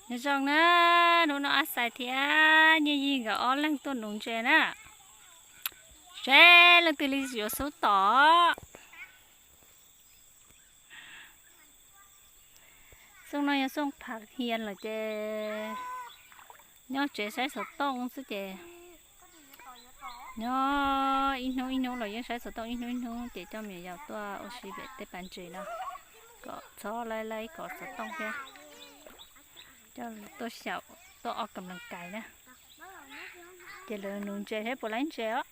Nyob zoo na, hnub no Ab Xais thiab Nyiaj Yig nkawd ob leeg tuaj nuv ntses na. Seb leej twg li yuav xub tom. Xyoo no yog xyoo phav hia lawm ces nyob tsev saib xov tooj xwb ces nyob ib hnub ib hnub los yeej saib xov tooj ib hnub ib hnub ces coj me nyuam yaus tuaj ua si pem tej pas ntses no kom txhob laib laib kov xov tooj thiab. Coj tuaj xyaum tuaj ua kam lees kais na. Ces lawv nuv ntses seb puas laib ntses os.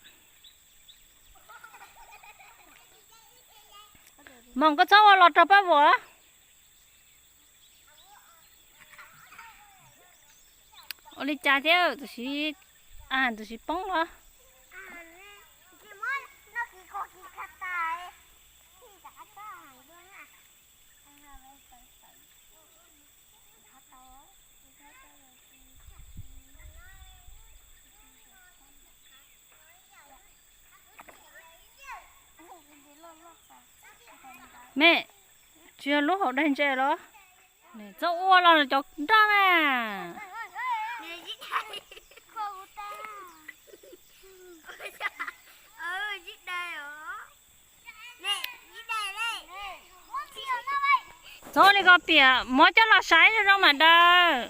Moos koj txhob ua los rau pab vuam. Ua li cas thiab, tus siv, tus siv poob los. Me, tsis yog lub hauv daig ntses los? Txhob ua los cov nroj na. Txhob li ko piam, muab coj los saib zoo zoo mam daws.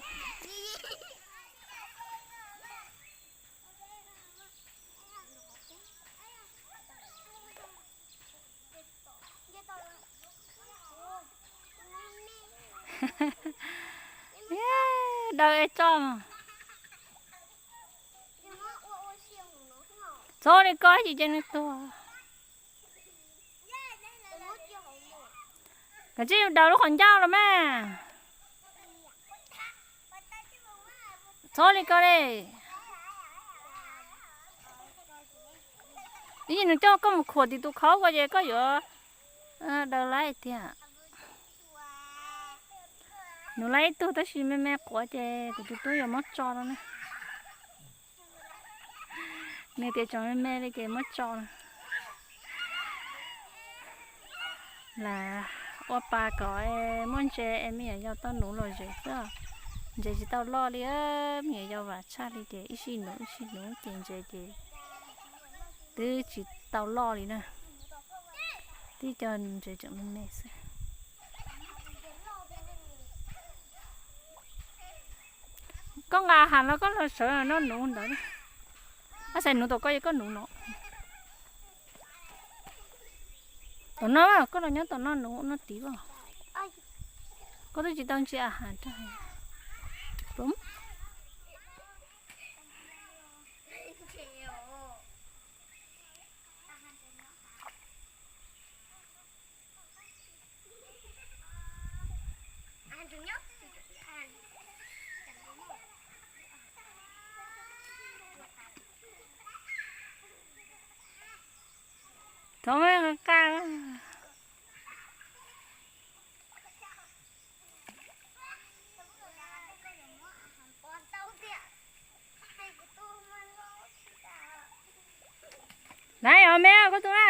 Daws es tso mas. Txhob li ko ces cia nws tuag. Kav tsij daws lub qhov ncauj los mas. Txhob li ko li. Ib yam nws coj koj mus khuam tim tus khaub ko ces koj yuav daws laib tiag. Nws laib ib tug tab sis me me quav ces kuv tus tub yuav muab tso no na. Nws tias tseem me me li ces muab tso no. Lam ua pa kom muaj ntses es me nyuam yaus tau nuv lom zem xwb. Ntses tsis tau loj li, me nyuam yaus vam tshaj li ces ib sij nuv ib sij nuv ces ntses ces twb tsis tau loj li na. Twb cov ntses tseem me me xwb. Koj nqa has los koj los sawv noj nuv ntawd. Ab Xais nuv tom koj, yog koj nuv no. Tom no, koj los nyob tom no nuv no tid as. Koj twb tsis tau ntsia has rau. Thov me nqa. Nai os me, koj tus na.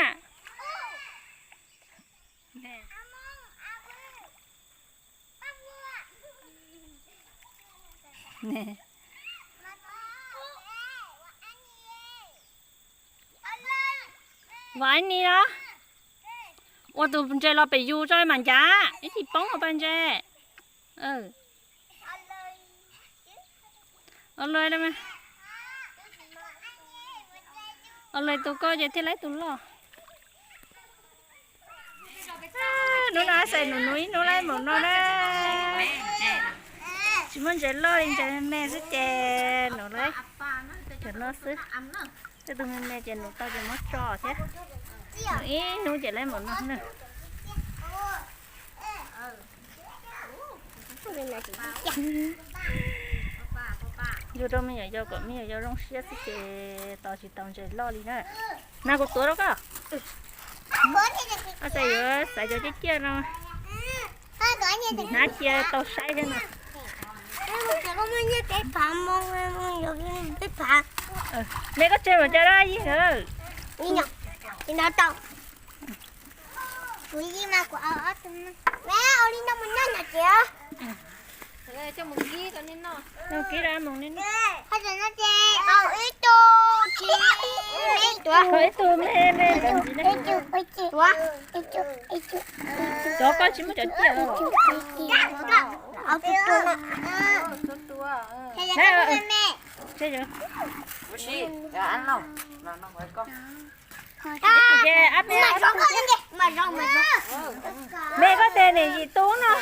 Vam Ib Nis los? Ua tus ntses los pem yus tso mas ncav ib chim poob hauv pas ntses. Ua lawm, ua lawm tus koj ces thiaj laib tus loj. Hnub no Xais nuv nuv ib hnub laib npaum no na. Tsis muaj ntses loj li, ntses me me xwb ces nuv laib cov no xwb. Tej tus me me ces nuv tau ces muab tso thiab. Nuv ib hnub ces laib npaum no na. Yug rau me nyuam yaus kom me nyuam yaus zoo siab xwb ces tos tsis tau ntses loj li na. Na kuv tuav rau koj. Ab Xais yuav xaiv cov ciaj ciaj no. Hnab cia tau saib thiab no. Me koj tseg mam cov dab yig. Kuv yig mas kuv, me ua li no mus noj nyom tsev. Kib rau moos li no. Kib rau moos li no. Khaws ib tug, khaws ib tug me me ntawd ntxiv na. Cov koj tsis muaj cov ciaj. Me koj tes niam yim tub no.